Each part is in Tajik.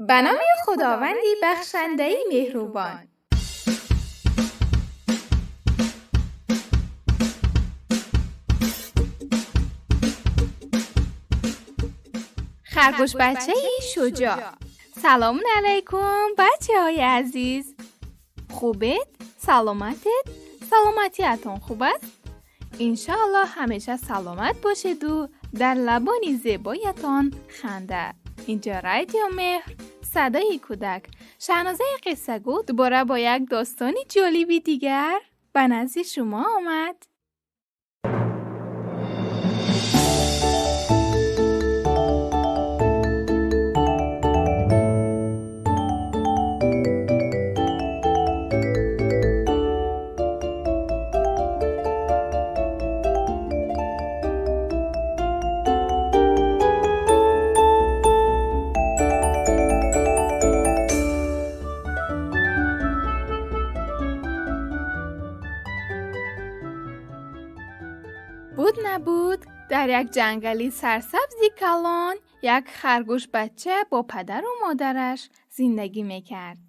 Ба номи Худованди бахшандаи меҳрубон. Харгӯш бачаи шуҷоъ. Салому алайкум, бачаҳои азиз. Хубед? Саломатед? Саломатиатон хуб аст? Иншоаллоҳ ҳамеша саломат бошеду дар лабони зебоятон ханда. Инҷо Радио Меҳр, садои кӯдак. Шаҳнозаи қиссагӯ дубора бо як достони ҷолиби дигар ба назди шумо омад. Буд набуд, дар як ҷангали сарсабзи калон як харгӯш бача бо падару модараш зиндагӣ мекард.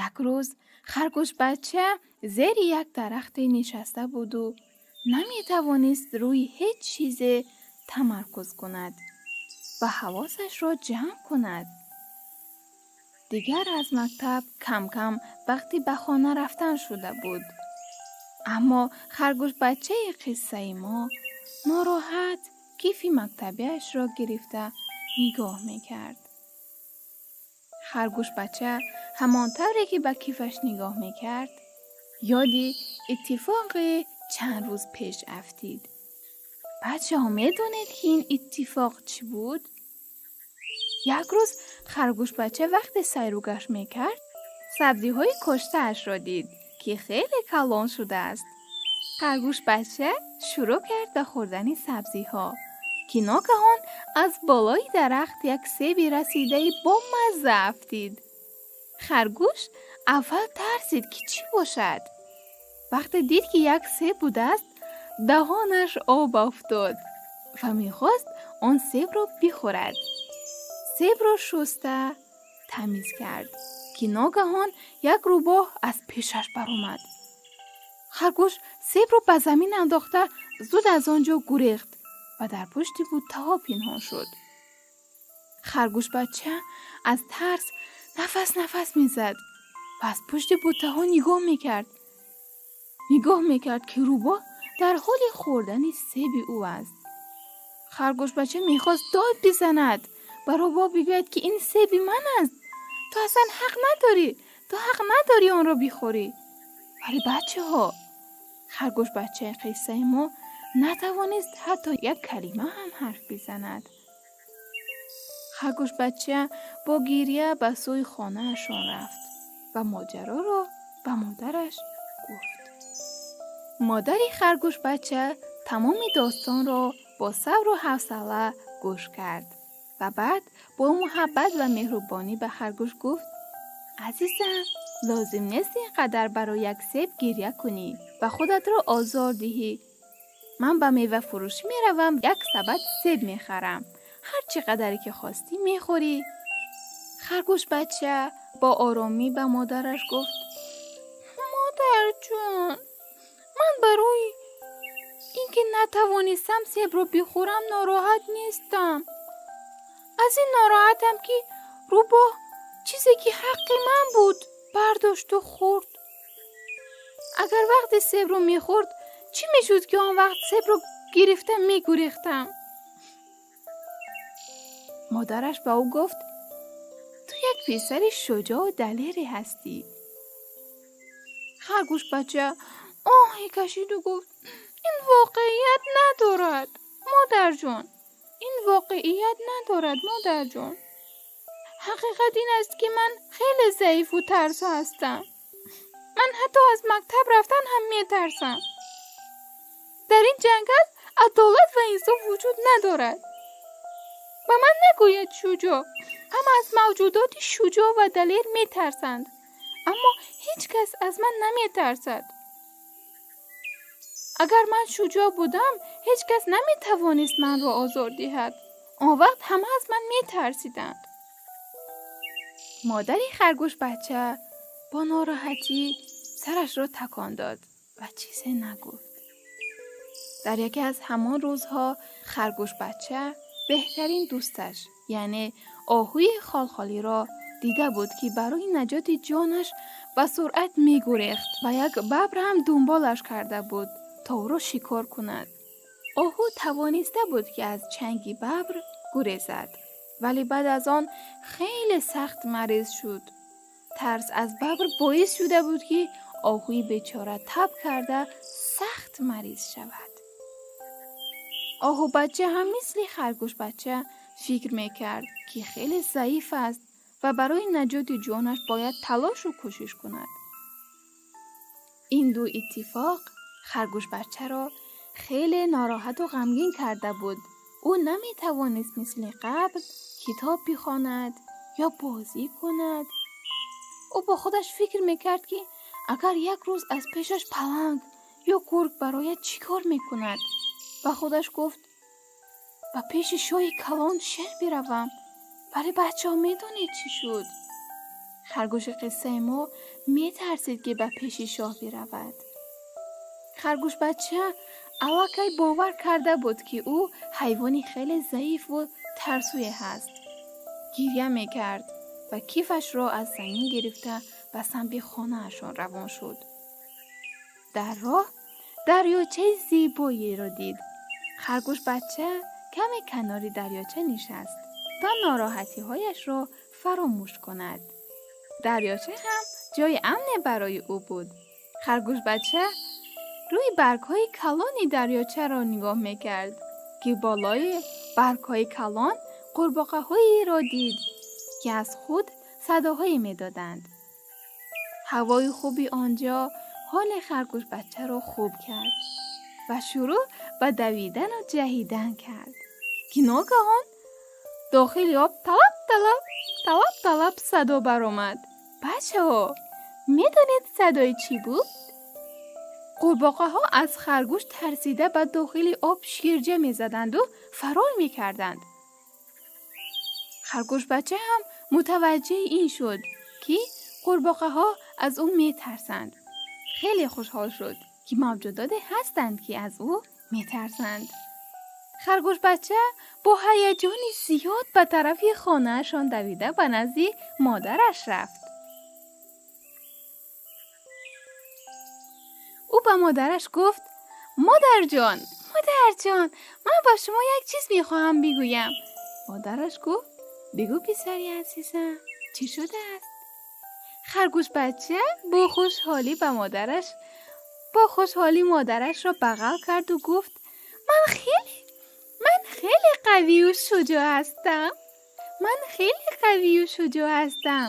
Як рӯз харгӯш бача зери як дарахте нишаста буду наметавонист рӯи ҳеҷ чизе тамаркуз кунад ва ҳавосашро ҷамъ кунад. Дигар аз мактаб кам-кам вақти ба хона рафтан шуда буд. Аммо харгӯш бачаи қиссаи мо нороҳат кифи мактабиашро гирифта нигоҳ мекард. Харгӯш бача ҳамон тавре ки ба кифаш нигоҳ мекард, ёди иттифоқи чанд рӯз пеш афтид. Бачаҳо, медонед ки ин иттифоқ чӣ буд? Як рӯз харгӯш бача вақте сайру гашт мекард, сабзиҳои коштаашро дид, ки хеле калон шудааст. Харгӯш бача шурӯъ кард ба хӯрдани сабзиҳо, ки ногаҳон аз болои дарахт як себи расидаи бомазза афтид. Харгӯш аввал тарсид, ки чӣ бошад. Вақте дид, ки як себ будааст, даҳонаш об афтод ва мехост он себро бихӯрад. Себро шуста тамиз кард, ки ногаҳон як рӯбоҳ аз пешаш баромад. Харгӯш себро ба замин андохта зуд аз он ҷо гурехт ва дар пушти буттаҳо пинҳон шуд. Харгӯш бача аз тарс нафас нафас мезад ва аз пушти буттаҳо нигоҳ мекард. Нигоҳ мекард, ки рӯбоҳ дар ҳоли хӯрдани себи ӯ аст. Харгӯш бача мехост дод бизанад ва рӯбоҳ бигӯяд, ки ин себи ман аст. Ту аслан ҳақ надорӣ, ту ҳақ надорӣ онро бихӯрӣ. Вале бачаҳо, харгӯш бачаи қиссаи мо натавонист ҳатто як калима ҳам ҳарф бизанад. Харгӯш бача бо гиря ба сӯи хонаашон рафт ва моҷароро ба модараш гуфт. Модари харгӯш бача тамоми достонро бо сабру ҳавсала гӯш кард ва баъд бо муҳаббат ва меҳрубонӣ ба харгӯш гуфт: азизам, лозим нест ин қадар барои як себ гиря кунӣ ва худатро озор диҳӣ. Ман ба мевафурӯшӣ меравам, як сабад себ мехарам. Ҳар чӣ қадаре ки хостӣ мехӯрӣ. Харгӯш бача бо оромӣ ба модараш гуфт: модарҷон, ман барои ин ки натавонистам себро бихӯрам нороҳат нестам. Аз ин нороҳатам, ки рӯбоҳ чизе ки ҳаққи ман буд бардошту хӯрд. Агар вақте себро мехӯрд, чӣ мешуд, ки он вақт себро гирифта мегурехтам? Модараш ба ӯ гуфт: ту як писари шуҷоъу далере ҳастӣ. Харгӯш бача оҳе кашиду гуфт: ин воқеият надорад, модарҷон. Ин воқеият надорад, модарҷон. Ҳақиқат ин аст, ки ман хеле заифу тарсо ҳастам. Ман ҳатто аз мактаб рафтан ҳам метарсам. Дар ин ҷангал адолат ва инсоф вуҷуд надорад. Ба ман нагӯяд шуҷоъ. Ҳама аз мавҷудоти шуҷоъ ва далер метарсанд, аммо ҳеҷ кас аз ман наметарсад. Агар ман шуҷоъ будам, ҳеҷ кас наметавонист манро озор диҳад. Он вақт ҳама аз ман метарсиданд. Модари харгӯшбача бо нороҳатӣ сарашро такон дод ва чизе нагуфт. Дар яке аз ҳамон рӯзҳо харгӯшбача беҳтарин дӯсташ, яъне оҳуи холхолиро дида буд, ки барои наҷоти ҷонаш ба суръат мегурехт ва як бабр ҳам дунболаш карда буд, то ӯро шикор кунад. Оҳу тавониста буд, ки аз чанги бабр гурезад, вале баъд аз он хеле сахт мариз шуд. Тарс аз бабр боис шуда буд, ки оҳуи бечора таб карда сахт мариз шавад. Оҳубача ҳам мисли харгӯшбача фикр мекард, ки хеле заиф аст ва барои наҷоти ҷонаш бояд талошу кӯшиш кунад. Ин ду иттифоқ харгӯшбачаро хеле нороҳату ғамгин карда буд. Ӯ наметавонист мисли қабл китоб бихонад ё бозӣ кунад. Ӯ бо худаш фикр мекард, ки агар як рӯз аз пешаш паланг ё гург барояд, чӣ кор мекунад? Ба худаш гуфт: ба пеши шоҳи калон шер биравам. Вале, бачаҳо, медонед, чӣ шуд? Харгӯши қиссаи мо метарсид, ки ба пеши шоҳ биравад. Харгӯшбача аллакай бовар карда буд, ки ӯ ҳайвони хеле заифу тарсуе ҳаст. Гиря мекард ва кифашро аз замин гирифта ба самти хонаашон равон шуд. Дар роҳ дарёчаи зебоеро дид. Харгӯшбача каме канори дарёча нишаст, то нороҳатиҳояшро фаромӯш кунад. Дарёча ҳам ҷои амне барои ӯ буд. Харгӯшбача рӯи баргҳои калони дарёчаро нигоҳ мекард, ки болои баргҳои калон қурбоқаҳоеро дид, ки аз худ садоҳое медоданд. Ҳавои хуби он ҷо ҳоли харгӯшбачаро хуб кард ва шурӯъ ба давидану ҷаҳидан кард, ки ногаҳон дохили об талап талап, талап талап садо баромад. Бачаҳо, медонед, садои чӣ буд? Қурбоқаҳо аз харгӯш тарсида ба дохили об ширҷа мезаданду фарор мекарданд. Харгӯшбача ҳам мутаваҷҷеҳи ин шуд, ки қурбоқаҳо аз ӯ метарсанд. Хеле хушҳол шуд, ки мавҷудоте ҳастанд, ки аз ӯ метарсанд. Харгӯшбача бо ҳаяҷони зиёд ба тарафи хонаашон давида ба назди модараш рафт. Ӯ ба модараш гуфт: «Модарҷон, модарҷон, ман ба шумо як чиз мехоҳам бигӯям». Модараш гуфт: «Бигӯ, писари азизам, чӣ шудааст?» Харгӯшбача бо хушҳолӣ модарашро бағал карду гуфт: «Ман хеле қавию шуҷоъ ҳастам, ман хеле қавию шуҷоъ ҳастам».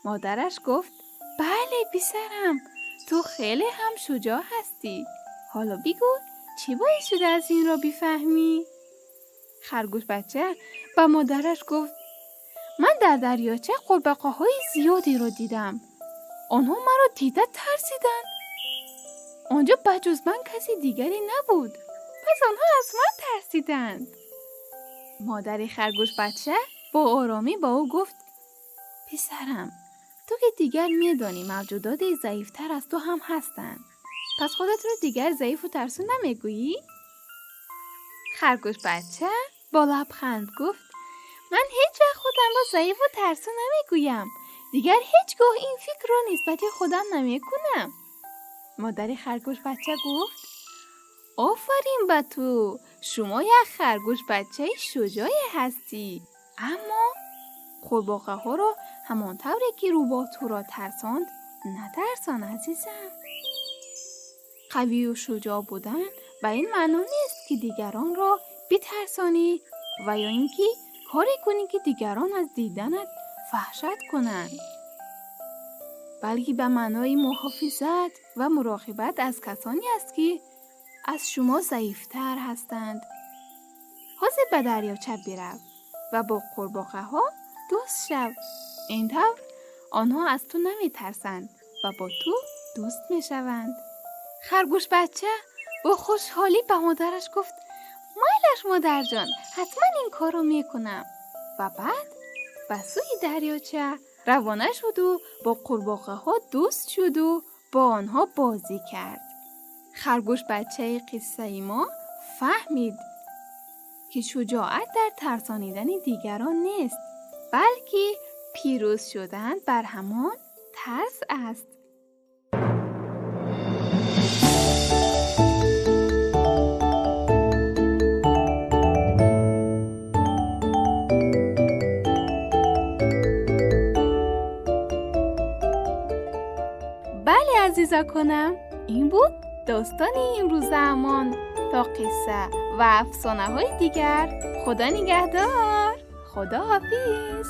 Модараш гуфт: «Бале, писарам, ту хеле ҳам шуҷоъ ҳастӣ. Ҳоло бигӯ, чӣ боис шуда аз инро бифаҳмӣ?» Харгӯшбача ба модараш гуфт: «Ман дар дарёча қурбоқаҳои зиёдеро дидам. Онҳо маро дида тарсиданд. Он ҷо ба ҷуз ман каси дигаре набуд, пас онҳо аз ман тарсиданд». Модари харгӯшбача бо оромӣ ба ӯ гуфт: «Писарам, ту ки дигар медонӣ, мавҷудоти заифтар аз ту ҳам ҳастанд, пас худатро дигар заифу тарсу намегӯӣ?» Харгӯшбача бо лабханд гуфт: «Ман ҳеҷ вақт худамро заифу тарсу намегӯям. Дигар ҳеҷ гоҳ ин фикрро нисбати худам намекунам». Модари харгӯшбача гуфт: «Офарин ба ту, шумо як харгӯшбачаи шуҷое ҳастӣ. Аммо қурбоқаҳоро ҳамон тавре, ки рӯбоҳ туро тарсонд, натарсон, азизам. Қавию шуҷоъ будан ба ин маъно нест, ки дигаронро битарсонӣ ва ё ин ки коре кунӣ, ки дигарон аз диданат ваҳшат кунанд, балки ба маънои муҳофизат ва муроқибат аз касоне аст, ки аз шумо заифтар ҳастанд. Ҳозир ба дарёча бирав ва бо қурбоқаҳо дӯст шав. Ин тавр онҳо аз ту наметарсанд ва бо ту дӯст мешаванд». Харгӯшбача бо хушҳолӣ ба модараш гуфт: «Майлаш, модарҷон, ҳатман ин корро мекунам». Ва баъд Ба сӯи дарёча равона шуду бо қурбоқаҳо дӯст шуду бо онҳо бозӣ кард. Харгӯшбачаи қиссаи мо фаҳмид, ки шуҷоат дар тарсонидани дигарон нест, балки пирӯз шудан бар ҳамон тарс аст. Бале, азизаконам, ин буд достони имрӯзаамон. То қисса ва афсонаҳои дигар, Худо нигаҳдор, Худо ҳофиз.